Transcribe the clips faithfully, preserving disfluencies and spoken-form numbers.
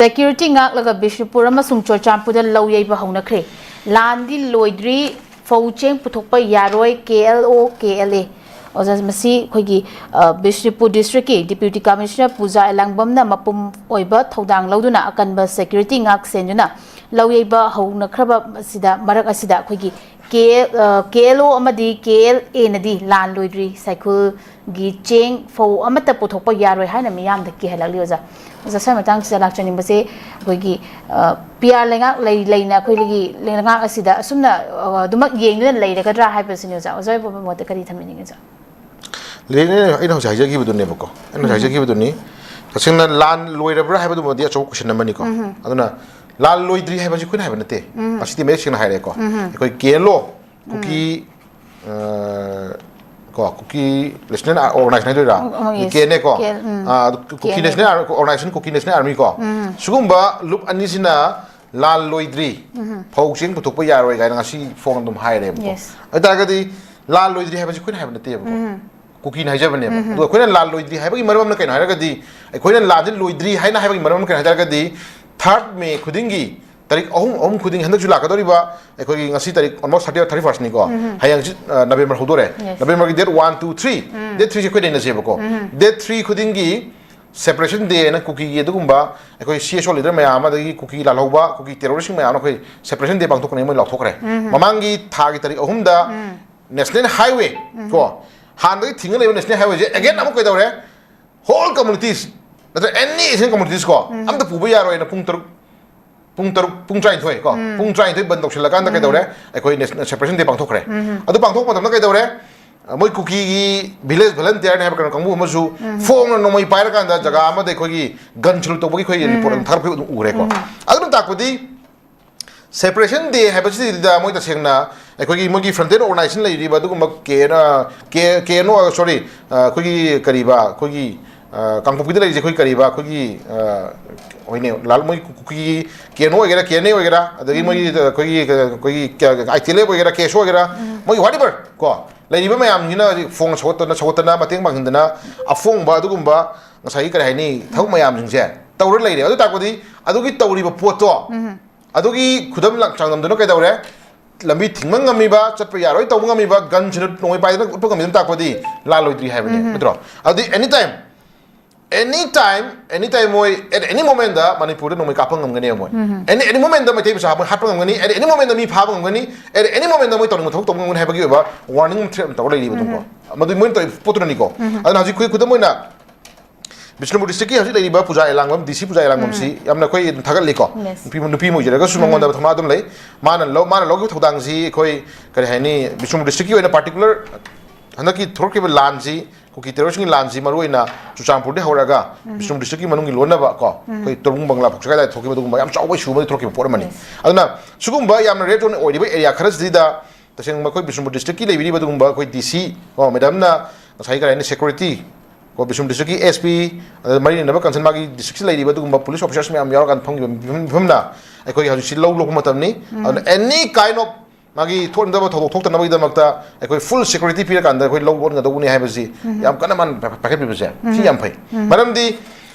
Security ꯉꯥꯛꯂꯒ Bishnupur ꯑꯃꯁꯨꯡ ꯆꯨꯔꯆꯥꯟꯄꯨꯔꯗ ꯂꯧ ꯌꯩꯕ ꯍꯧꯅꯈ꯭ꯔꯦ꯫ ꯂꯥꯟꯗꯤ ꯂꯣꯏꯗ꯭ꯔꯤ, ꯐꯧ ꯆꯦꯡ ꯄꯨꯊꯣꯛꯄ ꯌꯥꯔꯣꯏ, ꯀꯦ ꯑꯦꯜ ꯑꯣ, ꯀꯦ ꯑꯦꯜ ꯑꯦ꯫ ꯑꯣꯖꯥ, ꯃꯁꯤ ꯑꯩꯈꯣꯏꯒꯤ, ꯑ, ꯕꯤꯁꯅꯨꯄꯨꯔ ꯗꯤꯁꯇ꯭ꯔꯤꯛꯀꯤ ꯗꯤꯄ꯭ꯌꯨꯇꯤ ꯀꯃꯤꯁꯅꯔ ꯄꯨꯖꯥ ꯑꯦꯂꯥꯡꯕꯝꯅ ꯃꯄꯨꯝ ꯑꯣꯏꯕ ꯊꯧꯗꯥꯡ ꯂꯧꯗꯨꯅ ꯑꯀꯟꯕ ꯁꯦꯀ꯭ꯌꯨꯔꯤꯇꯤ ꯉꯥꯛ ꯁꯦꯟꯗꯨꯅ ꯂꯧ ꯌꯩꯕ ꯍꯧꯅꯈ꯭ꯔꯕ ꯑꯁꯤꯗ, ꯃꯔꯛ ꯑꯁꯤꯗ ꯑꯩꯈꯣꯏꯒꯤ ꯀꯦ ꯑꯦꯜ, ꯑ, ꯀꯦ ꯑꯦꯜ ꯑꯣ ꯑꯃꯗꯤ ꯀꯦ ꯑꯦꯜ ꯑꯦꯅꯗꯤ ꯂꯥꯟ ꯂꯣꯏꯗ꯭ꯔꯤ, ꯁꯥꯏꯈꯨꯜꯒꯤ ꯆꯦꯡ ꯐꯧ ꯑꯃꯠꯇ ꯄꯨꯊꯣꯛꯄ ꯌꯥꯔꯣꯏ ꯍꯥꯏꯅ ꯃꯤꯌꯥꯝꯗ ꯀꯤꯍꯜꯂꯛꯂꯤ꯫ ꯑꯣꯖꯥ, ꯑꯣꯖꯥ, ꯁ꯭ꯋꯥꯏ ꯃꯇꯥꯡꯁꯤꯗ ꯂꯥꯛꯆꯅꯤꯡꯕꯁꯦ, ꯑꯩꯈꯣꯏꯒꯤ, ꯑ, ꯄꯤ ꯑꯥꯔ ꯂꯩꯉꯥꯛ ꯂꯩ ꯂꯩꯅ ꯑꯩꯈꯣꯏꯒꯤ ꯂꯩꯉꯥꯛ ꯑꯁꯤꯗ ꯑꯁꯨꯝꯅ, ꯑ, ꯑꯗꯨꯃꯛ ꯌꯦꯡꯗꯨꯅ ꯂꯩꯔꯒꯗ꯭ꯔꯥ ꯍꯥꯏꯕꯁꯤꯅꯤ꯫ ꯑꯣꯖꯥ, ꯑꯣꯖꯥ ꯍꯣꯏ ꯃꯣꯠꯇ ꯀꯔꯤ ꯊꯝꯕꯤꯅꯤꯡꯉꯤ, ꯑꯣꯖꯥ? ꯂꯦꯅꯤꯟ, ꯑꯩꯅ ꯍꯧꯖꯤꯛ ꯍꯥꯏꯖꯈꯤꯕꯗꯨꯅꯦꯕꯀꯣ, ꯑꯩꯅ ꯍꯧꯖꯤꯛ ꯍꯥꯏꯖꯈꯤꯕꯗꯨꯅꯤ꯫ ꯇꯁꯦꯡꯅ ꯂꯥꯟ ꯂꯣꯏꯔꯕ꯭ꯔꯥ ꯍꯥꯏꯕꯗꯨꯃꯗꯤ ꯑꯆꯧꯕ ꯀꯣꯏꯁꯟ ꯑꯃꯅꯤꯀꯣ꯫ ꯑꯗꯨꯅ ꯂꯥꯟ ꯂꯣꯏꯗ꯭ꯔꯤ ꯍꯥꯏꯕꯁꯤ ꯑꯩꯈꯣꯏꯅ ꯍꯥꯏꯕ ꯅꯠꯇꯦ꯫ ꯉꯁꯤꯗꯤ ꯃꯌꯦꯛ ꯁꯦꯡꯅ ꯍꯥꯏꯔꯛꯑꯦꯀꯣ꯫ ꯑꯩꯈꯣꯏ ꯀꯦ ꯑꯦꯜ ꯑꯣ, ꯀꯨꯀꯤ, ꯑ, ꯀꯣ, ꯀꯨꯀꯤ ꯅꯦꯁꯅꯦꯜ ꯑꯣꯔꯒꯅꯥꯏꯖꯦꯁꯟ ꯍꯥꯏꯗꯣꯏꯔꯥ? ꯎꯝ, ꯎꯝ, yes. ꯀꯦ ꯑꯦꯟ ꯑꯦ ꯀꯣ꯫ ꯀꯦ ꯑꯦꯜ, ꯎꯝ. ꯑ, ꯑꯗꯨ Kuki K N A. National ꯑꯥꯔ-, ꯑꯣꯔꯒꯅꯥꯏꯖꯦꯁꯟ, ꯀꯨꯀꯤ ꯅꯦꯁꯅꯦꯜ ꯑꯥꯔꯃꯤ ꯀꯣ꯫ ꯁꯤꯒꯨꯝꯕ ꯂꯨꯞ ꯑꯅꯤꯁꯤꯅ ꯂꯥꯟ ꯂꯣꯏꯗ꯭ꯔꯤ, ꯐꯧ ꯆꯦꯡ ꯄꯨꯊꯣꯛꯄ ꯌꯥꯔꯣꯏ ꯀꯥꯏꯅ ꯉꯁꯤ ꯐꯣꯡ ꯑꯗꯨꯝ ꯍꯥꯏꯔꯦꯕꯀꯣ꯫ Yes. ꯑꯗꯨ ꯇꯥꯔꯒꯗꯤ ꯂꯥꯟ ꯂꯣꯏꯗ꯭ꯔꯤ ꯍꯥꯏꯕꯁꯤ ꯑꯩꯈꯣꯏꯅ ꯍꯥꯏꯕ ꯅꯠꯇꯦꯕꯀꯣ꯫ ꯀꯨꯀꯤꯅ ꯍꯥꯏꯖꯕꯅꯦꯕ꯫ ꯑꯗꯣ ꯑꯩꯈꯣꯏꯅ ꯂꯥꯟ ꯂꯣꯏꯗ꯭ꯔꯤ ꯍꯥꯏꯕꯒꯤ ꯃꯔꯝ ꯑꯃꯅ ꯀꯩꯅꯣ ꯍꯥꯏꯔꯒꯗꯤ, ꯑꯩꯈꯣꯏꯅ ꯂꯥꯟꯁꯤ ꯂꯣꯏꯗ꯭ꯔꯤ ꯍꯥꯏꯅ ꯍꯥꯏꯕꯒꯤ ꯃꯔꯝ ꯑꯃ ꯀꯩꯅꯣ ꯍꯥꯏ ꯇꯥꯔꯒꯗꯤ, ꯊꯥꯔꯠ ꯃꯦ ꯈꯨꯗꯤꯡꯒꯤ, ꯇꯥꯔꯤꯛ ꯑꯍꯨꯝ, ꯑꯍꯨꯝ ꯈꯨꯗꯤꯡ, ꯍꯟꯗꯛꯁꯨ ꯂꯥꯛꯀꯗꯧꯔꯤꯕ ꯑꯩꯈꯣꯏꯒꯤ ꯉꯁꯤ ꯇꯥꯔꯤꯛ almost thirty, thirty first ꯅꯤꯀꯣ꯫ ꯍꯌꯦꯡꯁꯤ, ꯑ, ꯅꯕꯦꯝꯕꯔ ꯍꯧꯗꯣꯔꯦ꯫ Yes. ꯅꯕꯦꯝꯕꯔꯒꯤ date one, two, three, date three ꯁꯦ ꯑꯩꯈꯣꯏ ꯅꯩꯅꯁꯦꯕꯀꯣ꯫ Date three ꯈꯨꯗꯤꯡꯒꯤ separation day ꯍꯥꯏꯅ ꯀꯨꯀꯤꯒꯤ ꯑꯗꯨꯒꯨꯝꯕ ꯑꯩꯈꯣꯏ ꯁꯤ ꯑꯦꯁ ꯑꯣ ꯂꯤꯗꯔ ꯃꯌꯥꯝ ꯑꯃ, ꯑꯗꯒꯤ ꯀꯨꯀꯤ ꯂꯥꯜꯍꯧꯕ, ꯀꯨꯀꯤ ꯇꯦꯔꯣꯔꯤꯁꯁꯤꯡ ꯃꯌꯥꯝ ꯑꯃ ꯑꯩꯈꯣꯏ separation day ꯄꯥꯡꯊꯣꯛꯀꯅꯤ, ꯃꯣꯏ ꯂꯥꯎꯊꯣꯛꯈ꯭ꯔꯦ꯫ ꯃꯃꯥꯡꯒꯤ ꯊꯥꯒꯤ ꯇꯥꯔꯤꯛ ꯑꯍꯨꯝꯗ ꯅꯦꯁꯅꯦꯜ ꯍꯥꯏꯋꯦ ꯀꯣ, ꯍꯥꯟꯅꯗꯒꯤ ꯊꯤꯡꯉ ꯂꯩꯕ ꯅꯦꯁꯅꯦꯜ ꯍꯥꯏꯋꯦꯁꯦ again ꯑꯃꯨꯛ ꯀꯩꯗꯧꯔꯦ? Whole communities, ꯅꯠꯇ꯭ꯔꯒ any Asian communities ꯀꯣ, ꯑꯝꯇ ꯄꯨꯕ ꯌꯥꯔꯣꯏꯅ ꯄꯨꯡ ꯇꯔꯨꯛ, ꯄꯨꯡ ꯇꯔꯨꯛ, ꯄꯨꯡ ꯇꯔꯥꯅꯤꯊꯣꯏ ꯀꯣ, ꯄꯨꯡ ꯇꯔꯥꯅꯤꯊꯣꯏ ꯕꯟ ꯇꯧꯁꯤꯜꯂꯀꯥꯟꯗ ꯀꯩꯗꯧꯔꯦ? ꯑꯩꯈꯣꯏ ꯅꯦꯁ-, separation day ꯄꯥꯡꯊꯣꯛꯈ꯭ꯔꯦ꯫ ꯑꯗꯨ ꯄꯥꯡꯊꯣꯛꯄ ꯃꯇꯝꯗ ꯀꯩꯗꯧꯔꯦ? ꯃꯣꯏ ꯀꯨꯀꯤꯒꯤ village volunteer ꯅꯤ ꯍꯥꯏꯕ ꯀꯩꯅꯣ ꯀꯥꯡꯕꯨ ꯑꯃꯁꯨ ꯐꯣꯡꯅ ꯅꯣꯡꯃꯩ ꯄꯥꯏꯔꯀꯥꯟꯗ ꯖꯒꯥ ꯑꯃꯗ ꯑꯩꯈꯣꯏꯒꯤ gun salute ꯇꯧꯕꯒꯤ ꯑꯩꯈꯣꯏ report ꯑꯗꯨꯝ ꯊꯥꯒꯠꯄ ꯑꯗꯨꯝ ꯎꯔꯦꯀꯣ꯫ ꯑꯗꯨꯅ ꯇꯥꯛꯄꯗꯤ separation day ꯍꯥꯏꯕꯁꯤꯗ ꯃꯣꯏ ꯇꯁꯦꯡꯅ ꯑꯩꯈꯣꯏꯒꯤ ꯃꯣꯏꯒꯤ frontier organization ꯂꯩꯔꯤꯕ ꯑꯗꯨꯒꯨꯝꯕ ꯀꯦ and, K, K N O, sorry, ꯑ, ꯑꯩꯈꯣꯏꯒꯤ ꯀꯔꯤꯕ, ꯑꯩꯈꯣꯏꯒꯤ, ꯑ, ꯀꯥꯡꯄꯣꯛꯄꯤꯗ ꯂꯩꯔꯤꯁꯦ ꯑꯩꯈꯣꯏ ꯀꯔꯤꯕ, ꯑꯩꯈꯣꯏꯒꯤ, ꯑ, ꯍꯣꯏꯅꯦ, ꯂꯥꯜ-, ꯃꯣꯏ ꯀꯨꯀꯤꯒꯤ ꯀꯦ ꯑꯦꯟ ꯑꯣ ꯑꯣꯏꯒꯦꯔꯥ, ꯀꯦ ꯑꯦꯟ ꯑꯦ ꯑꯣꯏꯒꯦꯔꯥ, ꯑꯗꯒꯤ ꯃꯣꯏꯒꯤ, ꯑ, ꯑꯩꯈꯣꯏꯒꯤ, ꯑꯩꯈꯣꯏꯒꯤ ꯑꯥꯏ ꯇꯤ ꯑꯦꯜ ꯑꯦꯐ ꯑꯣꯏꯒꯦꯔꯥ, ꯀꯦ ꯑꯦꯁ ꯑꯣ ꯑꯣꯏꯒꯦꯔꯥ, ꯃꯣꯏꯒꯤ whatever ꯀꯣ, ꯂꯩꯔꯤꯕ ꯃꯌꯥꯝꯁꯤꯅ ꯍꯧꯖꯤꯛ ꯐꯣꯡ ꯁꯧꯒꯠꯇꯅ, ꯁꯧꯒꯠꯇꯅ, ꯃꯇꯦꯡ ꯄꯥꯡꯁꯤꯟꯗꯅ ꯑꯐꯣꯡꯕ ꯑꯗꯨꯒꯨꯝꯕ ꯉꯁꯥꯏꯒꯤ ꯀꯔꯤ ꯍꯥꯏꯅꯤ, ꯊꯕꯛ ꯃꯌꯥꯝꯁꯤꯡꯁꯦ ꯇꯧꯔ ꯂꯩꯔꯦ꯫ ꯑꯗꯨ ꯇꯥꯛꯄꯗꯤ ꯑꯗꯨꯒꯤ ꯇꯧꯔꯤꯕ ꯄꯣꯠꯇꯣ, ꯑꯗꯨꯒꯤ ꯈꯨꯗꯝ ꯂꯥꯡ-, ꯆꯥꯡꯗꯝꯗꯨꯅ ꯀꯩꯗꯧꯔꯦ? ꯂꯝꯕꯤ ꯊꯤꯡꯕ ꯉꯝꯃꯤꯕ, ꯆꯠꯄ ꯌꯥꯔꯣꯏ ꯇꯧꯕ ꯉꯝꯃꯤꯕ, ꯒꯟꯁꯤꯅ ꯅꯣꯡꯃꯩ ꯄꯥꯏꯗꯅ ꯎꯠꯄ ꯉꯝꯃꯤꯗꯅ ꯇꯥꯛꯄꯗꯤ ꯂꯥꯜꯂꯣꯏꯗ꯭ꯔꯤ ꯍꯥꯏꯕꯅꯦ, ꯅꯠꯇ꯭ꯔꯣ? ꯑꯗꯨꯗꯤ any time, any time, any time ꯃꯣꯏ at any moment ꯗ ꯃꯅꯤꯄꯨꯔꯗ ꯅꯣꯡꯃꯩ ꯀꯥꯞꯄ ꯉꯝꯒꯅꯦꯕ ꯃꯣꯏ꯫ Any, any moment ꯗ ꯃꯩꯇꯩ ꯃꯆꯥ ꯑꯃ ꯍꯥꯠꯄ ꯉꯝꯒꯅꯤ, at any moment ꯗ ꯃꯤ ꯐꯥꯕ ꯉꯝꯒꯅꯤ, at any moment ꯗ ꯃꯣꯏ ꯇꯧꯅꯤꯡꯕ ꯊꯕꯛ ꯇꯧꯕ ꯉꯝꯒꯅꯤ ꯍꯥꯏꯕꯒꯤ ꯑꯣꯏꯕ warning ꯑꯃ, threat ꯑꯃ ꯇꯧꯔ ꯂꯩꯔꯤꯕ ꯑꯗꯨꯝꯀꯣ꯫ ꯃꯗꯨ ꯃꯣꯏꯅ ꯇꯧꯔꯤꯕ ꯄꯣꯠꯇꯨꯅꯅꯤꯀꯣ꯫ ꯑꯗꯨꯅ ꯍꯧꯖꯤꯛ ꯑꯩꯈꯣꯏ ꯈꯨꯗꯝ ꯑꯣꯏꯅ ꯕꯤꯁꯅꯨꯄꯨꯔ district ꯀꯤ ꯍꯧꯖꯤꯛ ꯂꯩꯔꯤꯕ ꯄꯨꯖꯥ ꯑꯦꯂꯥꯡꯕꯝ, D C ꯄꯨꯖꯥ ꯑꯦꯂꯥꯡꯕꯝꯁꯤ ꯌꯥꯝꯅ ꯑꯩꯈꯣꯏ ꯑꯗꯨꯝ ꯊꯥꯒꯠꯂꯤꯀꯣ꯫ Yes. ꯅꯨꯄꯤ, ꯅꯨꯄꯤ ꯑꯃ ꯑꯣꯏꯖꯔꯒꯁꯨ ꯃꯉꯣꯟꯗ ꯊꯧꯅꯥ ꯑꯗꯨꯝ ꯂꯩ꯫ ꯃꯥꯅ ꯂꯧ-, ꯃꯥꯅ ꯂꯧꯈꯤꯕ ꯊꯧꯗꯥꯡꯁꯤ ꯑꯩꯈꯣꯏ ꯀꯔꯤ ꯍꯥꯏꯅꯤ, ꯕꯤꯁꯅꯨꯄꯨꯔ district ꯀꯤ ꯑꯣꯏꯅ particular ꯍꯟꯗꯛꯀꯤ ꯊꯣꯛꯂꯛꯈꯤꯕ ꯂꯥꯟꯁꯤ, ꯀꯨꯀꯤ terrorist ꯁꯤꯡꯒꯤ ꯂꯥꯟꯁꯤ ꯃꯔꯨꯑꯣꯏꯅ ꯆꯨꯔꯆꯥꯟꯄꯨꯔꯗꯒꯤ ꯍꯧꯔꯒ ꯕꯤꯁꯅꯨꯄꯨꯔ district ꯀꯤ ꯃꯅꯨꯡꯒꯤ ꯂꯣꯟꯅꯕ ꯀꯣ, ꯑꯩꯈꯣꯏ ꯇꯣꯔꯕꯨꯡ ꯕꯪꯒ꯭ꯂꯥ ꯐꯧ ꯁ꯭ꯋꯥꯏꯗ ꯊꯣꯛꯈꯤꯕ ꯑꯗꯨꯒꯨꯝꯕ ꯌꯥꯝ ꯆꯥꯎꯕ issue ꯑꯃꯗꯤ ꯊꯣꯛꯂꯛꯈꯤꯕ ꯄꯣꯠ ꯑꯃꯅꯤ꯫ Yes. ꯑꯗꯨꯅ ꯁꯤꯒꯨꯝꯕ ꯌꯥꯝꯅ red zone ꯑꯣꯏꯔꯤꯕ area ꯈꯔꯁꯤꯗ ꯇꯁꯦꯡꯅ ꯑꯩꯈꯣꯏ ꯕꯤꯁꯅꯨꯄꯨꯔ district ꯀꯤ ꯂꯩꯕꯤꯔꯤꯕ ꯑꯗꯨꯒꯨꯝꯕ ꯑꯩꯈꯣꯏ D C ꯀꯣ, madam ꯅ ꯉꯁꯥꯏ ꯀꯔꯤ ꯍꯥꯏꯅꯤ, security ꯀꯣ, ꯕꯤꯁꯅꯨꯄꯨꯔ district ꯀꯤ S P, ꯑꯗ ꯃꯔꯤ ꯂꯩꯅꯕ concern ꯃꯥꯒꯤ district ꯁꯤ ꯂꯩꯔꯤꯕ ꯑꯗꯨꯒꯨꯝꯕ police officers ꯃꯌꯥꯝ ꯌꯥꯎꯔꯀꯥꯟꯗ ꯐꯝꯈꯤꯕ ꯃꯤꯐꯝ, ꯃꯤꯐꯝꯅ ꯑꯩꯈꯣꯏꯒꯤ ꯍꯧꯖꯤꯛꯁꯤ ꯂꯧ ꯂꯣꯛꯄ ꯃꯇꯝꯅꯤ꯫ ꯑꯗꯨꯅ any kind of ꯃꯥꯒꯤ ꯊꯣꯛꯅꯗꯕ ꯊꯧꯗꯣꯛ ꯊꯣꯛꯇꯅꯕꯒꯤꯗꯃꯛꯇ ꯑꯩꯈꯣꯏ full security ꯄꯤꯔꯀꯥꯟꯗ ꯑꯩꯈꯣꯏ ꯂꯧ ꯂꯣꯛꯅꯒꯗꯧꯕꯅꯤ ꯍꯥꯏꯕꯁꯤ ꯌꯥꯝ ꯀꯟꯅ ꯃꯥꯅ ꯄꯥꯏꯈꯠꯄꯤꯕꯁꯦ ꯁꯤ ꯌꯥꯝ ꯐꯩ꯫ ꯃꯔꯝꯗꯤ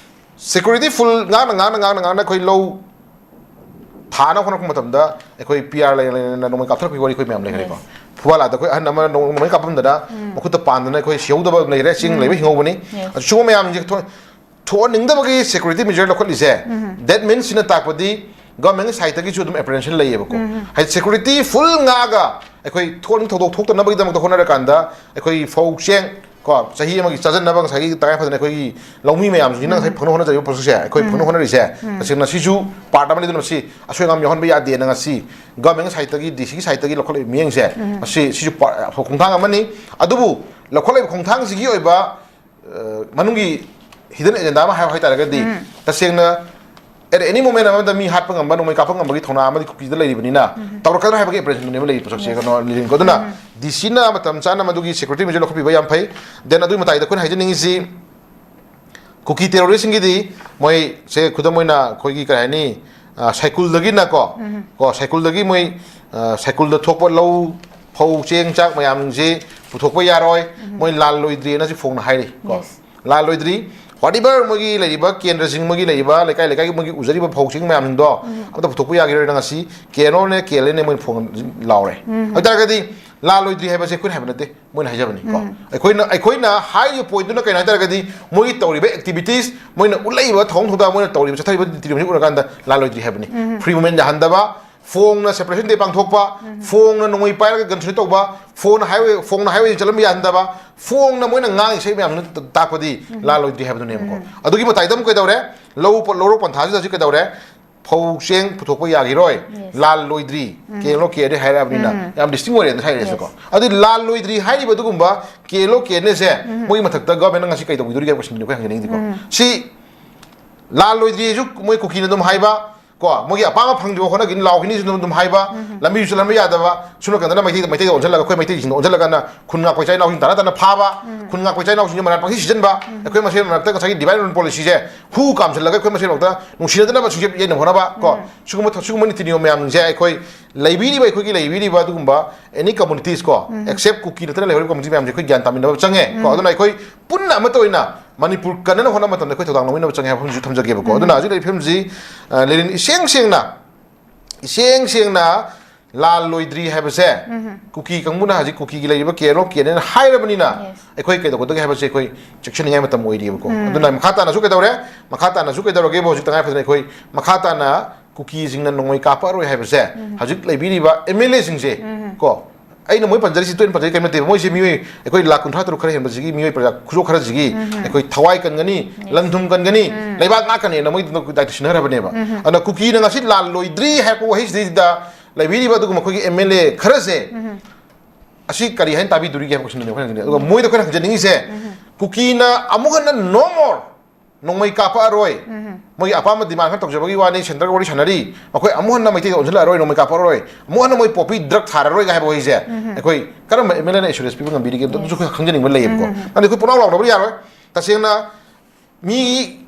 security full ꯉꯥꯛꯅ, ꯉꯥꯛꯅ, ꯉꯥꯛꯅ, ꯉꯥꯛꯅ ꯑꯩꯈꯣꯏ ꯂꯧ ꯊꯥꯅꯕ ꯍꯣꯠꯅꯔꯛꯄ ꯃꯇꯝꯗ ꯑꯩꯈꯣꯏ P R ꯂꯩꯅ ꯂꯩꯅ ꯅꯣꯡꯃꯩ ꯀꯥꯞꯊꯔꯛꯄꯒꯤ ꯋꯥꯔꯤ ꯑꯩꯈꯣꯏ ꯃꯌꯥꯝ ꯂꯩꯈ꯭ꯔꯦꯀꯣ꯫ Yes. ꯐꯨꯕꯥꯂꯥꯗ ꯑꯩꯈꯣꯏ ꯑꯍꯟ ꯑꯃ ꯅꯣꯡ-, ꯅꯣꯡꯃꯩ ꯀꯥꯞꯄꯝꯗꯅ ꯃꯈꯨꯠꯇ ꯄꯥꯟꯗꯅ ꯑꯩꯈꯣꯏ ꯁꯤꯍꯧꯗꯕ ꯂꯩꯔꯦ, ꯆꯤꯡ ꯂꯩꯕ ꯍꯤꯡꯍꯧꯕꯅꯤ꯫ Yes. ꯑꯗꯨ ꯁꯤꯒꯨꯝꯕ ꯃꯌꯥꯝꯁꯦ ꯊꯣꯛ-, ꯊꯣꯛꯍꯟꯅꯤꯡꯗꯕꯒꯤ security measure ꯂꯧꯈꯠꯂꯤꯁꯦ, that means ꯁꯤꯅ ꯇꯥꯛꯄꯗꯤ government ꯀꯤ side ꯇꯒꯤꯁꯨ ꯑꯗꯨꯝ apprehension ꯂꯩꯌꯦꯕꯀꯣ꯫ ꯍꯥꯏꯗꯤ security full ꯉꯥꯛꯑꯒ ꯑꯩꯈꯣꯏ ꯊꯣꯛꯍꯟꯅꯤꯡ ꯊꯧꯗꯣꯛ ꯊꯣꯛꯇꯅꯕꯒꯤꯗꯃꯛꯇ ꯍꯣꯠꯅꯔꯀꯥꯟꯗ ꯑꯩꯈꯣꯏ ꯐꯧ ꯆꯦꯡ ꯀꯣ, ꯆꯍꯤ ꯑꯃꯒꯤ ꯆꯥꯖꯅꯕ ꯉꯁꯥꯏꯒꯤ ꯇꯉꯥꯏ ꯐꯗꯅ ꯑꯩꯈꯣꯏꯒꯤ ꯂꯧꯃꯤ ꯃꯌꯥꯝꯁꯤꯡꯁꯤꯅ ꯉꯁꯥꯏ ꯐꯪꯅ ꯍꯣꯠꯅꯖꯔꯤꯕ ꯄꯣꯠꯁꯛꯁꯦ, ꯑꯩꯈꯣꯏ ꯐꯪꯅ ꯍꯣꯠꯅꯔꯤꯁꯦ, ꯇꯁꯦꯡꯅ ꯁꯤꯁꯨ part ꯑꯃꯅꯤ꯫ ꯑꯗꯨꯅ ꯃꯁꯤ ꯑꯁꯣꯏ ꯑꯉꯥꯝ ꯌꯥꯎꯍꯟꯕ ꯌꯥꯗꯦꯅ ꯉꯁꯤ government ꯀꯤ side ꯇꯒꯤ, D C ꯒꯤ side ꯇꯒꯤ ꯂꯧꯈꯠꯂꯛꯏꯕ ꯃꯤꯠꯌꯦꯡꯁꯦ, ꯃꯁꯤ, ꯁꯤꯁꯨ part, ꯈꯣꯡꯊꯥꯡ ꯑꯃꯅꯤ꯫ ꯑꯗꯨꯕꯨ ꯂꯧꯈꯠꯂꯛꯏꯕ ꯈꯣꯡꯊꯥꯡꯁꯤꯒꯤ ꯑꯣꯏꯕ, ꯑ, ꯃꯅꯨꯡꯒꯤ hidden agenda ꯑꯃ ꯍꯥꯏꯌꯨ ꯍꯥꯏꯇꯥꯔꯒꯗꯤ, ꯇꯁꯦꯡꯅ at any moment ꯑꯃꯗ ꯃꯤ ꯍꯥꯠꯄ ꯉꯝꯕ, ꯅꯣꯡꯃꯩ ꯀꯥꯞꯄ ꯉꯝꯕꯒꯤ ꯊꯧꯅꯥ ꯑꯃꯗꯤ ꯀꯨꯀꯤꯗ ꯂꯩꯔꯤꯕꯅꯤꯅ, ꯇꯧꯔꯛꯀꯗ꯭ꯔꯥ ꯍꯥꯏꯕꯒꯤ apprehension ꯗꯨꯅꯦꯕ ꯂꯩꯔꯤꯕ ꯄꯣꯠꯁꯛꯁꯦ, ꯀꯩꯅꯣ, ꯂꯤꯂꯤꯟꯀꯣ꯫ ꯑꯗꯨꯅ D C ꯅ ꯃꯇꯝ ꯆꯥꯅ ꯃꯗꯨꯒꯤ security measure ꯂꯧꯈꯠꯄꯤꯕ ꯌꯥꯝ ꯐꯩ꯫ Then ꯑꯗꯨꯒꯤ ꯃꯇꯥꯏꯗ ꯑꯩꯈꯣꯏꯅ ꯍꯥꯏꯖꯅꯤꯡꯉꯤꯁꯤ, ꯀꯨꯀꯤ terrorist ꯁꯤꯡꯒꯤꯗꯤ ꯃꯣꯏꯁꯦ ꯈꯨꯗꯝ ꯑꯣꯏꯅ ꯑꯩꯈꯣꯏꯒꯤ ꯀꯔꯤ ꯍꯥꯏꯅꯤ, ꯑ, ꯁꯥꯏꯀꯨꯜꯗꯒꯤꯅ ꯀꯣ, ꯀꯣ, ꯁꯥꯏꯀꯨꯜꯗꯒꯤ ꯃꯣꯏ, ꯑ, ꯁꯥꯏꯀꯨꯜꯗ ꯊꯣꯛꯄ ꯂꯧ, ꯐꯧ, ꯆꯦꯡ, ꯆꯥꯛ ꯃꯌꯥꯝꯁꯦ ꯄꯨꯊꯣꯛꯄ ꯌꯥꯔꯣꯏ, ꯃꯣꯏ ꯂꯥꯜꯂꯣꯏꯗ꯭ꯔꯤꯅ ꯁꯤ ꯐꯣꯡꯅ ꯍꯥꯏꯔꯤ ꯀꯣ꯫ Yes. ꯂꯥꯜꯂꯣꯏꯗ꯭ꯔꯤ꯫ whatever ꯃꯣꯏꯒꯤ ꯂꯩꯔꯤꯕ ꯀꯦꯟꯗ꯭ꯔꯁꯤꯡ, ꯃꯣꯏꯒꯤ ꯂꯩꯔꯤꯕ ꯂꯩꯀꯥꯏ ꯂꯩꯀꯥꯏꯒꯤ ꯃꯣꯏꯒꯤ ꯎꯖꯔꯤꯕ ꯐꯧꯁꯤꯡ ꯃꯌꯥꯝꯁꯤꯡꯗꯣ ꯑꯝꯇ ꯄꯨꯊꯣꯛꯄ ꯌꯥꯈꯤꯔꯣꯏꯅ ꯉꯁꯤ ꯀꯦ ꯑꯦꯜ ꯑꯣꯅꯦ, ꯀꯦ ꯑꯦꯜ ꯑꯦꯅꯦ ꯃꯣꯏꯅ ꯐꯣꯡ ꯂꯥꯎꯔꯦ꯫ ꯑꯗꯨ ꯑꯣꯏꯇꯥꯔꯒꯗꯤ ꯂꯥꯜ ꯂꯣꯏꯗ꯭ꯔꯤ ꯍꯥꯏꯕꯁꯦ ꯑꯩꯈꯣꯏꯅ ꯍꯥꯏꯕ ꯅꯠꯇꯦ, ꯃꯣꯏꯅ ꯍꯥꯏꯖꯕꯅꯤꯀꯣ꯫ ꯑꯩꯈꯣꯏꯅ, ꯑꯩꯈꯣꯏꯅ ꯍꯥꯏꯔꯤꯕ ꯄꯣꯏꯟꯠꯇꯨꯅ ꯀꯩꯅꯣ ꯍꯥꯏ ꯇꯥꯔꯒꯗꯤ, ꯃꯣꯏꯒꯤ ꯇꯧꯔꯤꯕ ꯑꯦꯛꯇꯤꯚꯤꯇꯤꯁ, ꯃꯣꯏꯅ ꯎꯠꯂꯛꯏꯕ ꯊꯧꯑꯣꯡ ꯊꯧꯗꯥꯡ, ꯃꯣꯏꯅ ꯇꯧꯔꯤꯕ ꯆꯠꯊꯔꯤꯕ ꯅꯤꯇꯤ ꯅꯤꯌꯣꯝꯁꯤ ꯎꯔꯀꯥꯟꯗ ꯂꯥꯜ ꯂꯣꯏꯗ꯭ꯔꯤ ꯍꯥꯏꯕꯅꯤ꯫ ꯐ꯭ꯔꯤ ꯃꯨꯚꯃꯦꯟ ꯌꯥꯍꯟꯗꯕ, ꯐꯣꯡꯅ ꯁꯦꯄꯔꯦꯁꯟ ꯗꯦ ꯄꯥꯡꯊꯣꯛꯄ, ꯐꯣꯡꯅ ꯅꯣꯡꯃꯩ ꯄꯥꯏꯔꯒ ꯒꯟ ꯁꯣꯏ ꯇꯧꯕ, ꯐꯣꯡꯅ ꯍꯥꯏꯋꯦ, ꯐꯣꯡꯅ ꯍꯥꯏꯋꯦ ꯆꯠꯂꯝꯕ ꯌꯥꯍꯟꯗꯕ, ꯐꯣꯡꯅ ꯃꯣꯏꯅ ꯉꯥꯡꯉꯤ ꯏꯁꯩ ꯃꯌꯥꯝꯗꯨꯅ ꯇꯥꯛꯄꯗꯤ ꯂꯥꯜ ꯂꯣꯏꯗ꯭ꯔꯤ ꯍꯥꯏꯕꯗꯨꯅꯦꯕꯀꯣ꯫ ꯑꯗꯨꯒꯤ ꯃꯇꯥꯏꯗ ꯑꯃꯨꯛ ꯀꯩꯗꯧꯔꯦ? ꯂꯧ ꯄ-, ꯂꯧꯔꯣꯛ ꯄꯟꯊꯥꯁꯤꯗ ꯍꯧꯖꯤꯛ ꯀꯩꯗꯧꯔꯦ? ꯐꯧ ꯆꯦꯡ ꯄꯨꯊꯣꯛꯄ ꯌꯥꯈꯤꯔꯣꯏ, ꯂꯥꯜ ꯂꯣꯏꯗ꯭ꯔꯤ, ꯀꯦ ꯑꯦꯜ ꯑꯣ ꯀꯦ ꯑꯦꯜ ꯑꯦ ꯍꯥꯏꯔꯛꯑꯕꯅꯤꯅ ꯌꯥꯝ ꯗꯤꯁꯇꯤꯡ ꯑꯣꯏꯔꯦꯅ ꯍꯥꯏꯔꯛꯑꯦꯁꯨꯀꯣ꯫ ꯑꯗꯨꯗꯤ ꯂꯥꯜ ꯂꯣꯏꯗ꯭ꯔꯤ ꯍꯥꯏꯔꯤꯕ ꯑꯗꯨꯒꯨꯝꯕ ꯀꯦ ꯑꯦꯜ ꯑꯣ ꯀꯦ ꯑꯦꯜ ꯑꯦꯁꯦ ꯃꯣꯏꯒꯤ ꯃꯊꯛꯇ ꯒꯚꯔꯟꯃꯦꯟꯠꯅ ꯉꯁꯤ ꯀꯩ ꯇꯧꯕꯤꯗꯣꯔꯤꯒꯦ ꯍꯥꯏꯕ ꯀꯣꯏꯁꯟꯗꯨꯅꯤ ꯑꯩꯈꯣꯏ ꯍꯪꯖꯅꯤꯡꯉꯤꯗꯤꯀꯣ꯫ ꯁꯤ ꯂꯥꯜ ꯂꯣꯏꯗ꯭ꯔꯤꯁꯨ ꯃꯣꯏ ꯀꯨꯀꯤꯅ ꯑꯗꯨꯝ ꯍꯥꯏꯕ ꯀꯣ, ꯃꯣꯏꯒꯤ ꯑꯄꯥꯝꯕ ꯐꯪꯗ꯭ꯔꯤꯕ ꯍꯣꯠꯅꯈꯤꯅꯤ, ꯂꯥꯎꯈꯤꯅꯤ ꯁꯤꯅ ꯑꯗꯨꯝ ꯍꯥꯏꯕ, ꯂꯝꯕꯤꯁꯨ ꯆꯠꯍꯟꯕ ꯌꯥꯗꯕ, ꯁꯣꯝ ꯅꯥꯀꯟꯗꯅ ꯃꯩꯇꯩꯗ, ꯃꯩꯇꯩꯗ ꯑꯣꯟꯁꯤꯜꯂꯒ, ꯑꯩꯈꯣꯏ ꯃꯩꯇꯩꯁꯤꯡꯗ ꯑꯣꯟꯁꯤꯜꯂꯒꯅ ꯈꯨꯟ ꯉꯥꯛꯄ ꯏꯆꯥ ꯏꯅꯥꯎꯁꯤꯡ ꯇꯥꯅ ꯇꯥꯅ ꯐꯥꯕ, ꯈꯨꯟ ꯉꯥꯛꯄ ꯏꯆꯥ ꯏꯅꯥꯎꯁꯤꯡꯁꯦ ꯃꯔꯥꯜ ꯄꯪꯁꯤ ꯁꯤꯖꯤꯟꯕ, ꯑꯩꯈꯣꯏ ꯃꯁꯦꯟ ꯃꯔꯛꯇ ꯉꯁꯥꯏꯒꯤ divide and rule policyꯁꯦ ꯍꯨ ꯀꯥꯝꯁꯤꯜꯂꯒ ꯑꯩꯈꯣꯏ ꯃꯁꯦꯟ ꯃꯔꯛꯇ ꯅꯨꯡꯁꯤꯅꯗꯅꯕ ꯁꯨꯡꯆꯦꯞ ꯌꯦꯠꯅꯕ ꯍꯣꯠꯅꯕ ꯀꯣ, ꯁꯤꯒꯨꯝꯕ ꯊ-, ꯁꯤꯒꯨꯝꯕ ꯅꯤꯇꯤ ꯅꯤꯌꯣꯝ ꯃꯌꯥꯝꯁꯦ ꯑꯩꯈꯣꯏ ꯂꯩꯕꯤꯔꯤꯕ, ꯑꯩꯈꯣꯏꯒꯤ ꯂꯩꯕꯤꯔꯤꯕ ꯑꯗꯨꯒꯨꯝꯕ any communities ꯀꯣ, except ꯀꯨꯀꯤ ꯅꯠꯇꯅ ꯂꯩꯍꯧꯔꯤꯕ community ꯃꯌꯥꯝꯁꯦ ꯑꯩꯈꯣꯏ ꯒ꯭ꯌꯥꯟ ꯇꯥꯃꯤꯟꯅꯕ ꯆꯪꯉꯦ ꯀꯣ꯫ ꯑꯗꯨꯅ ꯑꯩꯈꯣꯏ ꯄꯨꯟꯅ ꯑꯃꯠꯇ ꯑꯣꯏꯅ ꯃꯅꯤꯄꯨꯔ ꯀꯟꯅꯅꯕ ꯍꯣꯠꯅꯕ ꯃꯇꯝꯗ ꯑꯩꯈꯣꯏ ꯊꯧꯗꯥꯡ ꯂꯧꯃꯤꯟꯅꯕ ꯆꯪꯉꯦ ꯍꯥꯏꯕ ꯋꯥꯐꯝꯁꯤꯁꯨ ꯊꯝꯖꯒꯦꯕꯀꯣ꯫ ꯑꯗꯨꯅ ꯍꯧꯖꯤꯛ ꯂꯩꯔꯤꯕ ꯐꯤꯕꯝꯁꯤ, ꯑ, ꯂꯦꯅꯤꯟ ꯏꯁꯦꯡ ꯁꯦꯡꯅ ꯏꯁꯦꯡ ꯁꯦꯡꯅ ꯂꯥꯜ ꯂꯣꯏꯗ꯭ꯔꯤ ꯍꯥꯏꯕꯁꯦ ꯀꯨꯀꯤ ꯀꯥꯡꯕꯨꯅ ꯍꯧꯖꯤꯛ ꯀꯨꯀꯤꯒꯤ ꯂꯩꯔꯤꯕ ꯀꯦ ꯑꯦꯜ ꯑꯣ ꯀꯦ ꯑꯦꯜ ꯑꯦꯅ ꯍꯥꯏꯔꯕꯅꯤꯅ ꯑꯩꯈꯣꯏ ꯀꯩꯗꯧꯒꯗꯒꯦ ꯍꯥꯏꯕꯁꯦ ꯑꯩꯈꯣꯏ ꯆꯦꯛꯁꯤꯟꯅꯤꯡꯉꯥꯏ ꯃꯇꯝ ꯑꯣꯏꯔꯤꯕꯀꯣ꯫ ꯑꯗꯨꯅ ꯃꯈꯥ ꯇꯥꯅꯁꯨ ꯀꯩꯗꯧꯔꯦ? ꯃꯈꯥ ꯇꯥꯅꯁꯨ ꯀꯩꯗꯧꯔꯒꯦꯕꯨ ꯍꯧꯖꯤꯛ ꯇꯉꯥꯏ ꯐꯗꯅ ꯑꯩꯈꯣꯏ ꯃꯈꯥ ꯇꯥꯅ ꯀꯨꯀꯤꯁꯤꯡꯅ ꯅꯣꯡꯃꯩ ꯀꯥꯞꯄꯛꯑꯔꯣꯏ ꯍꯥꯏꯕꯁꯦ ꯍꯧꯖꯤꯛ ꯂꯩꯕꯤꯔꯤꯕ ꯑꯦꯝ ꯑꯦꯜ ꯑꯦꯁꯤꯡꯁꯦ ꯀꯣ, ꯑꯩꯅ ꯃꯣꯏ ꯄꯟꯖꯔꯤꯁꯤ ꯇꯣꯏꯅ ꯄꯟꯖꯔꯤ ꯀꯔꯤꯝ ꯅꯠꯇꯦꯕ꯫ ꯃꯣꯏꯁꯦ ꯃꯤꯑꯣꯏ, ꯑꯩꯈꯣꯏ ꯂꯥꯛ ꯀꯨꯟꯊ꯭ꯔꯥ ꯇꯔꯨꯛ ꯈꯔ ꯍꯦꯟꯕꯁꯤꯒꯤ ꯃꯤꯑꯣꯏ ꯄ꯭ꯔꯖꯥ ꯈꯨꯗꯣ ꯈꯔꯁꯤꯒꯤ ꯑꯩꯈꯣꯏ ꯊꯋꯥꯏ ꯀꯟꯒꯅꯤ, ꯂꯟ ꯊꯨꯝ ꯀꯟꯒꯅꯤ, ꯂꯩꯕꯥꯛ ꯉꯥꯛꯀꯅꯤꯅ ꯃꯣꯏ ꯗꯥꯏꯇ ꯁꯤꯟꯅꯔꯕꯅꯦꯕ꯫ ꯑꯗꯨꯅ ꯀꯨꯀꯤꯅ ꯉꯁꯤ ꯂꯥꯜ ꯂꯣꯏꯗ꯭ꯔꯤ ꯍꯥꯏꯔꯛꯄ ꯋꯥꯍꯩꯁꯤꯗꯩꯗ ꯂꯩꯕꯤꯔꯤꯕ ꯑꯗꯨꯒꯨꯝꯕ ꯑꯩꯈꯣꯏꯒꯤ ꯑꯦꯝ ꯑꯦꯜ ꯑꯦ ꯈꯔꯁꯦ ꯑꯁꯤ ꯀꯔꯤ ꯍꯥꯏꯅ ꯇꯥꯕꯤꯗꯣꯔꯤꯒꯦ ꯍꯥꯏꯕ ꯀꯣꯏꯁꯟꯗꯨꯅꯦ ꯑꯩꯈꯣꯏꯅ ꯍꯪꯖꯅꯤꯡꯉꯤ꯫ ꯑꯗꯨꯒ ꯃꯣꯏꯗ ꯑꯩꯈꯣꯏꯅ ꯍꯪꯖꯅꯤꯡꯉꯤꯁꯦ, ꯀꯨꯀꯤꯅ ꯑꯃꯨꯛ ꯍꯟꯅ no more ꯅꯣꯡꯃꯩ ꯀꯥꯞꯄꯛꯑꯔꯣꯏ, ꯃꯣꯏꯒꯤ ꯑꯄꯥꯝꯕ ꯗꯤꯃꯥꯟ ꯈꯔ ꯇꯧꯖꯕꯒꯤ ꯋꯥꯅꯤ, ꯁꯦꯟꯇꯔꯒ ꯋꯥꯔꯤ ꯁꯥꯟꯅꯔꯤ, ꯃꯈꯣꯏ ꯑꯃꯨꯛ ꯍꯟꯅ ꯃꯩꯇꯩꯗ ꯑꯣꯟꯁꯤꯜꯂꯛꯑꯔꯣꯏ, ꯅꯣꯡꯃꯩ ꯀꯥꯞꯄꯛꯑꯔꯣꯏ, ꯑꯃꯨꯛ ꯍꯟꯅ ꯃꯣꯏ ꯄꯣꯄꯤ ꯗ꯭ꯔꯒ ꯊꯥꯔꯔꯣꯏꯒ ꯍꯥꯏꯕ ꯋꯥꯍꯩꯁꯦ ꯑꯩꯈꯣꯏ ꯀꯔꯝꯕ ꯑꯦꯝ ꯑꯦꯜ ꯑꯦꯅ ꯑꯦꯁꯨꯔꯦꯟꯁ ꯄꯤꯕ ꯉꯝꯕꯤꯔꯤꯒꯦ? ꯑꯗꯨꯁꯨ ꯑꯩꯈꯣꯏ ꯈꯪꯖꯅꯤꯡꯕ ꯂꯩꯌꯦꯕꯀꯣ꯫ ꯑꯗꯨꯗꯤ ꯑꯩꯈꯣꯏ ꯄꯨꯡꯂꯥꯎ ꯂꯥꯎꯅꯕ ꯌꯥꯔꯣꯏ꯫ ꯇꯁꯦꯡꯅ ꯃꯤ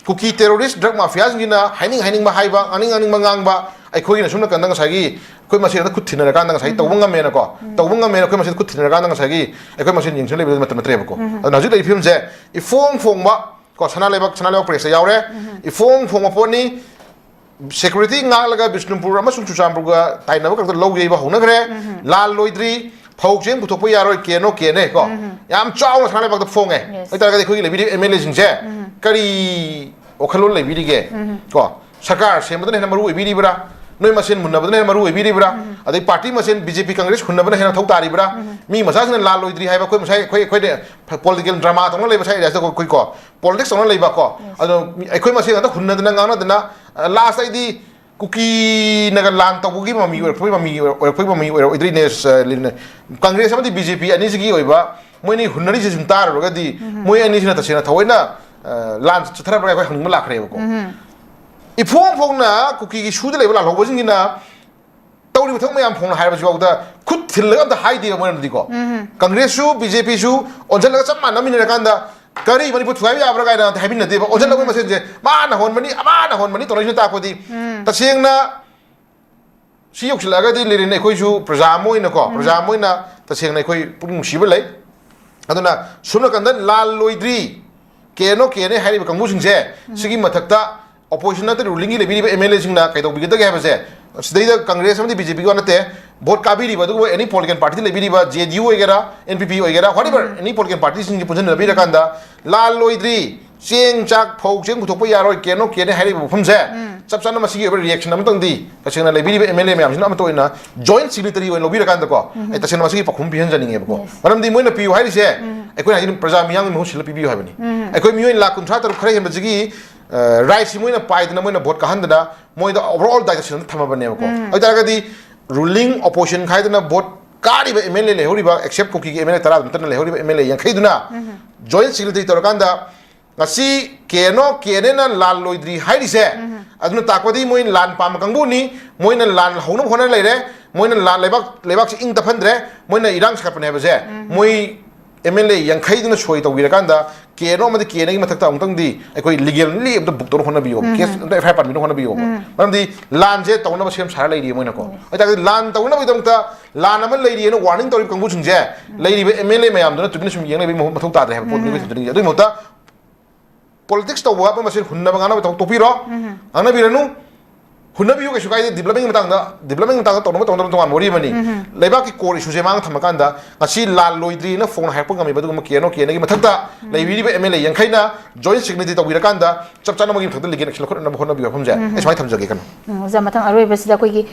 ꯀꯨꯀꯤ ꯇꯦꯔꯣꯔꯤꯁ ꯗ꯭ꯔꯒ ꯃꯥꯐꯤꯌꯥꯁꯤꯡꯁꯤꯅ ꯍꯥꯏꯅꯤꯡ ꯍꯥꯏꯅꯤꯡꯕ ꯍꯥꯏꯕ, ꯉꯥꯡꯅꯤꯡ ꯉꯥꯡꯅꯤꯡꯕ ꯉꯥꯡꯕ, ꯑꯩꯈꯣꯏꯒꯤꯅ ꯁꯨꯝ ꯅꯥꯀꯟꯗ ꯉꯁꯥꯏꯒꯤ ꯑꯩꯈꯣꯏ ꯃꯁꯦꯟꯗ ꯈꯨꯠ ꯊꯤꯟꯅꯔꯀꯥꯟꯗ ꯉꯁꯥꯏ ꯇꯧꯕ ꯉꯝꯃꯦꯅꯀꯣ, ꯇꯧꯕ ꯉꯝꯃꯦꯅ ꯑꯩꯈꯣꯏ ꯃꯁꯦꯟ ꯈꯨꯠ ꯊꯤꯟꯅꯔꯀꯥꯟꯗ ꯉꯁꯥꯏꯒꯤ ꯑꯩꯈꯣꯏ ꯃꯁꯦꯟ ꯌꯦꯡꯁꯤꯟ ꯂꯩꯕꯗ ꯃꯇꯝ ꯅꯠꯇ꯭ꯔꯦꯕꯀꯣ꯫ ꯑꯗꯨꯅ ꯍꯧꯖꯤꯛ ꯂꯩꯔꯤꯕ ꯐꯤꯕꯝꯁꯦ ꯏꯐꯣꯡ ꯐꯣꯡꯕ ꯀꯣ, ꯁꯅꯥ ꯂꯩꯕꯥꯛ, ꯁꯅꯥ ꯂꯩꯕꯥꯛ ꯄ꯭ꯔꯦꯁꯇ ꯌꯥꯎꯔꯦ꯫ ꯏꯐꯣꯡ ꯐꯣꯡꯕ ꯄꯣꯠꯅꯤ꯫ ꯁꯦꯀ꯭ꯌꯨꯔꯤꯇꯤ ꯉꯥꯛꯂꯒ ꯕꯤꯁꯅꯨꯄꯨꯔ ꯑꯃꯁꯨꯡ ꯆꯨꯔꯆꯥꯟꯄꯨꯔꯒ ꯇꯥꯏꯅꯕ ꯈꯛꯇ ꯂꯧ ꯌꯩꯕ ꯍꯧꯅꯈ꯭ꯔꯦ꯫ ꯂꯥꯟ ꯂꯣꯏꯗ꯭ꯔꯤ꯫ ꯐꯧ ꯆꯦꯡ ꯄꯨꯊꯣꯛꯄ ꯌꯥꯔꯣꯏ, ꯀꯦꯅꯣ ꯀꯦꯅꯦ ꯀꯣ꯫ ꯌꯥꯝ ꯆꯥꯎꯅ ꯁꯅꯥ ꯂꯩꯕꯥꯛꯇ ꯐꯣꯡꯉꯦ꯫ Yes. ꯑꯗꯨ ꯑꯣꯏꯇꯥꯔꯒꯗꯤ ꯑꯩꯈꯣꯏꯒꯤ ꯂꯩꯕꯤꯔꯤꯕ ꯑꯦꯝ ꯑꯦꯜ ꯑꯦꯁꯤꯡꯁꯦ ꯀꯔꯤ ꯋꯥꯈꯜꯂꯣꯟ ꯂꯩꯕꯤꯔꯤꯒꯦ? ꯀꯣ, ꯁꯔꯀꯥꯔ ꯁꯦꯝꯕꯗꯅ ꯍꯦꯟꯅ ꯃꯔꯨ ꯑꯣꯏꯕꯤꯔꯤꯕ꯭ꯔꯥ? ꯅꯣꯏ ꯃꯁꯦꯟ ꯃꯨꯟꯅꯕꯗꯅ ꯍꯦꯟꯅ ꯃꯔꯨ ꯑꯣꯏꯕꯤꯔꯤꯕ꯭ꯔꯥ? ꯑꯗꯩ ꯄꯥꯔꯇꯤ ꯃꯁꯦꯟ ꯕꯤ ꯖꯦ ꯄꯤ ꯀꯪꯒ꯭ꯔꯦꯁ ꯍꯨꯟꯅꯕꯅ ꯍꯦꯟꯅ ꯊꯧ ꯇꯥꯔꯤꯕ꯭ꯔꯥ? ꯃꯤ ꯃꯆꯥꯁꯤꯡꯅ ꯂꯥꯜ ꯂꯣꯏꯗ꯭ꯔꯤ ꯍꯥꯏꯕ ꯑꯩꯈꯣꯏ ꯃꯁꯥ ꯑꯩꯈꯣꯏ ꯑꯩꯈꯣꯏꯅ ꯄꯣꯂꯤꯇꯤꯀꯦꯜ ꯗ꯭ꯔꯃꯥ ꯇꯧꯅ ꯂꯩꯕ ꯁ꯭ꯋꯥꯏ ꯑꯦꯔꯤꯌꯥꯁꯤꯗ ꯑꯩꯈꯣꯏ ꯀꯣ, ꯄꯣꯂꯤꯇꯤꯛꯁ ꯇꯧꯅ ꯂꯩꯕ ꯀꯣ꯫ Yes. ꯑꯗꯣ ꯃꯤ- ꯑꯩꯈꯣꯏ ꯃꯁꯦꯟ ꯉꯥꯛꯇ ꯍꯨꯟꯅꯗꯅ ꯉꯥꯡꯅꯗꯅ, ꯂꯥꯁ ꯑꯩꯗꯤ ꯀꯨꯀꯤꯅꯒ ꯂꯥꯟ ꯇꯧꯕꯒꯤ ꯃꯃꯤ ꯑꯣꯏꯔꯛꯄꯒꯤ ꯃꯃꯤ ꯑꯣꯏꯔꯛꯄꯒꯤ ꯃꯃꯤ ꯑꯣꯏꯔꯛꯑꯣꯏꯗ꯭ꯔꯤꯅꯦ꯫ ꯑ, ꯂꯤꯟ-, ꯀꯪꯒ꯭ꯔꯦꯁ ꯑꯃꯗꯤ ꯕꯤ ꯖꯦ ꯄꯤ ꯑꯅꯤꯁꯤꯒꯤ ꯑꯣꯏꯕ ꯃꯣꯏꯅꯤ ꯍꯨꯟꯅꯔꯤꯁꯦ ꯁꯨꯝ ꯇꯥꯔꯨꯔꯒꯗꯤ ꯃꯣꯏ ꯑꯅꯤꯁꯤꯅ ꯇꯁꯦꯡꯅ ꯊꯑꯣꯏꯅ, ꯑ, ꯂꯥꯟ ꯆꯠꯊꯔꯕ꯭ꯔꯥ ꯑꯩꯈꯣꯏ ꯍꯪꯅꯤꯡꯕ ꯂꯥꯛꯈ꯭ꯔꯦꯕꯀꯣ꯫ ꯏꯐꯣꯡ ꯐꯣꯡꯅ ꯀꯨꯀꯤꯒꯤ ꯁꯨꯗ ꯂꯩꯕ ꯂꯥꯜꯍꯧꯕꯁꯤꯡꯁꯤꯅ ꯇꯧꯔꯤꯕ ꯊꯕꯛ ꯃꯌꯥꯝ ꯐꯣꯡꯅ ꯍꯥꯏꯔꯕꯁꯨ ꯌꯥꯎꯗ ꯈꯨꯠ ꯊꯤꯜꯂꯒ ꯑꯝꯇ ꯍꯥꯏꯗꯦꯕ ꯃꯣꯏꯅꯗꯤꯀꯣ꯫ ꯀꯪꯒ꯭ꯔꯦꯁꯁꯨ ꯕꯤ ꯖꯦ ꯄꯤꯁꯨ ꯑꯣꯟꯁꯤꯜꯂꯒ ꯆꯞ ꯃꯥꯟꯅꯃꯤꯟꯅꯔꯀꯥꯟꯗ ꯀꯔꯤ ꯃꯅꯤꯄꯨꯔ ꯊꯨꯒꯥꯏꯕ ꯌꯥꯕ꯭ꯔꯥ ꯀꯥꯏꯅ ꯍꯥꯏꯃꯤꯟꯅꯗꯦꯕ꯫ ꯑꯣꯟꯁꯤꯜꯂꯛꯄꯒꯤ ꯃꯁꯦꯟꯁꯦ ꯃꯥꯅ ꯍꯣꯟꯕꯅꯤ, ꯑꯃꯅ ꯍꯣꯟꯕꯅꯤ ꯇꯧꯔꯛꯏꯁꯤꯅ ꯇꯥꯛꯄꯗꯤ ꯇꯁꯦꯡꯅ ꯁꯤ ꯌꯧꯁꯤꯜꯂꯛꯑꯒꯗꯤ ꯂꯤꯔꯤꯟ ꯑꯩꯈꯣꯏꯁꯨ ꯄ꯭ꯔꯖꯥ ꯑꯃ ꯑꯣꯏꯅꯀꯣ, ꯄ꯭ꯔꯖꯥ ꯑꯃ ꯑꯣꯏꯅ ꯇꯁꯦꯡꯅ ꯑꯩꯈꯣꯏ ꯄꯨꯛꯅꯤꯡ ꯅꯨꯡꯁꯤꯕ ꯂꯩ꯫ ꯑꯗꯨꯅ ꯁꯣꯝ ꯅꯥꯀꯟꯗ ꯂꯥꯜ ꯂꯣꯏꯗ꯭ꯔꯤ, ꯀꯦꯅꯣ ꯀꯦꯅꯦ ꯍꯥꯏꯔꯤꯕ ꯀꯥꯡꯕꯨꯁꯤꯡꯁꯦ ꯁꯤꯒꯤ ꯃꯊꯛꯇ ꯑꯣꯄꯣꯖꯤꯁꯟ ꯅꯠꯇ꯭ꯔ ꯔꯨꯂꯤꯡꯒꯤ ꯂꯩꯕꯤꯔꯤꯕ ꯑꯦꯝ ꯑꯦꯜ ꯑꯦꯁꯤꯡꯅ ꯀꯩꯗꯧꯕꯤꯒꯗꯒꯦ ꯍꯥꯏꯕꯁꯦ, ꯁꯤꯗꯩꯗ ꯀꯪꯒ꯭ꯔꯦꯁ ꯑꯃꯗꯤ ꯕꯤ ꯖꯦ ꯄꯤꯒꯤ ꯋꯥ ꯅꯠꯇꯦ, ꯚꯣꯠ ꯀꯥꯕꯤꯔꯤꯕ ꯑꯗꯨꯒꯨꯝꯕ ꯑꯦꯅꯤ ꯄꯣꯂꯤꯇꯤꯀꯦꯜ ꯄꯥꯔꯇꯤꯗ ꯂꯩꯕꯤꯔꯤꯕ ꯖꯦ ꯗꯤ ꯌꯨ ꯑꯣꯏꯒꯦꯔꯥ, ꯑꯦꯟ ꯄꯤ ꯄꯤ ꯑꯣꯏꯒꯦꯔꯥ, whatever, ꯑꯦꯅꯤ ꯄꯣꯂꯤꯇꯤꯀꯦꯜ ꯄꯥꯔꯇꯤꯁꯤꯡꯁꯦ ꯄꯨꯟꯁꯤꯟꯅꯕꯤꯔꯀꯥꯟꯗ ꯂꯥꯜ ꯂꯣꯏꯗ꯭ꯔꯤ, ꯆꯦꯡ ꯆꯥꯛ ꯐꯧ ꯆꯦꯡ ꯄꯨꯊꯣꯛꯄ ꯌꯥꯔꯣꯏ, ꯀꯦꯅꯣ ꯀꯦꯅꯦ ꯍꯥꯏꯔꯤꯕ ꯃꯐꯝꯁꯦ ꯆꯞ ꯆꯥꯅ ꯃꯁꯤꯒꯤ ꯑꯣꯏꯕ ꯔꯤꯌꯦꯛꯁꯟ ꯑꯃꯇꯪꯗꯤ ꯇꯁꯦꯡꯅ ꯂꯩꯕꯤꯔꯤꯕ ꯑꯦꯝ ꯑꯦꯜ ꯑꯦ ꯃꯌꯥꯝꯁꯤꯅ ꯑꯃꯠꯇ ꯑꯣꯏꯅ ꯖꯣꯏꯟ ꯁꯤꯒꯅꯦꯇꯔꯤ ꯑꯣꯏꯅ ꯂꯧꯕꯤꯔꯀꯥꯟꯗꯀꯣ, ꯑꯩ ꯇꯁꯦꯡꯅ ꯃꯁꯤꯒꯤ ꯄꯥꯎꯈꯨꯝ ꯄꯤꯍꯟꯖꯅꯤꯡꯉꯦꯕꯀꯣ꯫ Yes. ꯃꯔꯝꯗꯤ ꯃꯣꯏꯅ ꯄꯤꯌꯨ ꯍꯥꯏꯔꯤꯁꯦ ꯑꯩꯈꯣꯏꯅ ꯍꯥꯏꯗꯤ ꯄ꯭ꯔꯖꯥ ꯃꯤꯌꯥꯝꯒꯤ ꯃꯍꯨꯠ ꯁꯤꯜꯂ ꯄꯤꯕꯤꯌꯨ ꯍꯥꯏꯕꯅꯤ꯫ ꯑꯩꯈꯣꯏ ꯃꯤꯑꯣꯏ ꯂꯥꯈ ꯀꯨꯟꯊ꯭ꯔꯥ ꯇꯔꯨꯛ ꯈꯔ ꯍꯦꯟꯕꯁꯤꯒꯤ, ꯑ, ꯔꯥꯏꯠꯁꯤ ꯃꯣꯏꯅ ꯄꯥꯏꯗꯅ ꯃꯣꯏꯅ ꯚꯣꯠ ꯀꯥꯍꯟꯗꯅ ꯃꯣꯏꯗ ꯑꯣꯚꯔ ꯑꯣꯜ ꯗꯥꯏꯔꯦꯛꯁꯟ ꯑꯃ ꯊꯝꯃꯕꯅꯦꯕꯀꯣ꯫ ꯑꯗꯨ ꯑꯣꯏꯇꯥꯔꯒꯗꯤ ꯔꯨꯂꯤꯡ ꯑꯣꯄꯣꯖꯤꯁꯟ ꯈꯥꯏꯗꯅ ꯚꯣꯠ ꯀꯥꯔꯤꯕ ꯑꯦꯝ ꯑꯦꯜ ꯑꯦ ꯂꯩꯍꯧꯔꯤꯕ, ꯑꯦꯛꯁꯦꯞ ꯀꯨꯀꯤꯒꯤ ꯑꯦꯝ ꯑꯦꯜ ꯑꯦ ꯇꯔꯥꯗꯨ ꯅꯠꯇꯅ ꯂꯩꯍꯧꯔꯤꯕ ꯑꯦꯝ ꯑꯦꯜ ꯑꯦ ꯌꯥꯡꯈꯩꯗꯨꯅ ꯖꯣꯏꯟ ꯁꯤꯒꯅꯦꯇꯔꯤ ꯇꯧꯔꯀꯥꯟꯗ ꯉꯁꯤ ꯀꯦꯅꯣ ꯀꯦꯅꯦꯅ ꯂꯥꯜ ꯂꯣꯏꯗ꯭ꯔꯤ ꯍꯥꯏꯔꯤꯁꯦ, ꯑꯗꯨꯅ ꯇꯥꯛꯄꯗꯤ ꯃꯣꯏ ꯂꯥꯟ ꯄꯥꯝꯕ ꯀꯥꯡꯕꯨꯅꯤ, ꯃꯣꯏꯅ ꯂꯥꯟ ꯍꯧꯅꯕ ꯍꯣꯠꯅ ꯂꯩꯔꯦ, ꯃꯣꯏꯅ ꯂꯥꯟ ꯂꯩꯕꯥꯛ, ꯂꯩꯕꯥꯛꯁꯤ ꯏꯪ ꯇꯞꯍꯟꯗ꯭ꯔꯦ, ꯃꯣꯏꯅ ꯏꯔꯥꯡ ꯁꯥꯒꯠꯄꯅꯦ ꯍꯥꯏꯕꯁꯦ ꯃꯣꯏ ꯑꯦꯝ ꯑꯦꯜ ꯑꯦ ꯌꯥꯡꯈꯩꯗꯨꯅ ꯁꯣꯏ ꯇꯧꯕꯤꯔꯀꯥꯟꯗ ꯀꯦꯅꯣ ꯑꯃꯗꯤ ꯀꯦꯅꯦꯒꯤ ꯃꯊꯛꯇ ꯑꯃꯨꯛꯇꯪꯗꯤ ꯑꯩꯈꯣꯏ ꯂꯤꯒꯦꯜꯂꯤ ꯑꯝꯇ ꯕꯨꯛ ꯇꯧꯅ ꯍꯣꯠꯅꯕꯤꯌꯣ, ꯀꯦꯁ ꯑꯝꯇ ꯑꯦꯐ ꯑꯥꯏ ꯑꯥꯔ ꯄꯥꯟꯕꯤꯅ ꯍꯣꯠꯅꯕꯤꯌꯣ꯫ ꯃꯔꯝꯗꯤ ꯂꯥꯟꯁꯦ ꯇꯧꯅꯕ ꯁꯦꯝ ꯁꯥꯔ ꯂꯩꯔꯤ ꯃꯣꯏꯅꯀꯣ꯫ ꯑꯗꯨ ꯑꯣꯏꯇꯥꯔꯒꯗꯤ ꯂꯥꯟ ꯇꯧꯅꯕꯒꯤꯗꯃꯛꯇ ꯂꯥꯟ ꯑꯃ ꯂꯩꯔꯤꯑꯅ ꯋꯥꯔꯅꯤꯡ ꯇꯧꯔꯤꯕ ꯀꯥꯡꯕꯨꯁꯤꯡꯁꯦ ꯂꯩꯔꯤꯕ ꯑꯦꯝ ꯑꯦꯜ ꯑꯦ ꯃꯌꯥꯝꯗꯨꯅ ꯇꯨꯃꯤꯟꯅ ꯁꯨꯝ ꯌꯦꯡ ꯂꯩꯕꯒꯤ ꯃꯍꯨꯠ ꯃꯊꯧ ꯇꯥꯗ꯭ꯔꯦ ꯍꯥꯏꯕ ꯄꯣꯠꯇꯨꯅꯤ ꯑꯩꯈꯣꯏ ꯊꯝꯖꯅꯤꯡꯉꯤꯁꯦ꯫ ꯑꯗꯨꯒꯤ ꯃꯍꯨꯠꯇ ꯄꯣꯂꯤꯇꯤꯛꯁ ꯇꯧꯕ ꯑꯃ ꯃꯁꯦꯟ ꯍꯨꯟꯅꯕ ꯉꯥꯡꯅꯕ ꯊꯕꯛ ꯇꯣꯛꯄꯤꯔꯣ꯫ ꯉꯥꯡꯅꯕꯤꯔꯅꯨ꯫ ꯍꯨꯟꯅꯕꯤꯌꯨ, ꯀꯩꯁꯨ ꯀꯥꯏꯗꯦ꯫ ꯗꯤꯕ꯭ꯂꯞꯃꯦꯟꯒꯤ ꯃꯇꯥꯡꯗ, ꯗꯤꯕ꯭ꯂꯞꯃꯦꯟꯒꯤ ꯃꯇꯥꯡꯗ ꯇꯧꯅꯕ ꯇꯧꯅꯕ ꯇꯣꯉꯥꯟꯕ ꯋꯥꯔꯤ ꯑꯃꯅꯤ꯫ ꯂꯩꯕꯥꯛꯀꯤ ꯀꯣꯔ ꯏꯁꯨꯁꯦ ꯃꯥꯡ ꯊꯝꯃꯀꯥꯟꯗ ꯉꯁꯤ ꯂꯥꯜ ꯂꯣꯏꯗ꯭ꯔꯤꯅ ꯐꯣꯡꯅ ꯍꯥꯏꯔꯛꯄ ꯉꯝꯃꯤꯕ ꯑꯗꯨꯒꯨꯝꯕ ꯀꯦ ꯑꯦꯟ ꯑꯣ, ꯀꯦ ꯑꯦꯟ ꯑꯦꯒꯤ ꯃꯊꯛꯇ ꯂꯩꯕꯤꯔꯤꯕ ꯑꯦꯝ ꯑꯦꯜ ꯑꯦ ꯌꯥꯡꯈꯩꯅ ꯖꯣꯏꯟ ꯁꯤꯒꯅꯦꯆꯔ ꯇꯧꯕꯤꯔꯀꯥꯟꯗ ꯆꯞ ꯆꯥꯅ ꯃꯒꯤ ꯃꯊꯛꯇ ꯂꯤꯒꯦꯜ ꯑꯦꯛꯁꯟ ꯂꯧꯈꯠꯅꯕ ꯍꯣꯠꯅꯕꯤꯌꯨ ꯍꯥꯏꯕ ꯑꯃꯁꯦ ꯑꯩ ꯁꯨꯃꯥꯏꯅ ꯊꯝꯖꯒꯦ꯫ ꯀꯩꯅꯣ, ꯎꯝ, ꯑꯣꯖꯥ, ꯃꯊꯪ ꯑꯔꯣꯏꯕꯁꯤꯗ ꯑꯩꯈꯣꯏꯒꯤ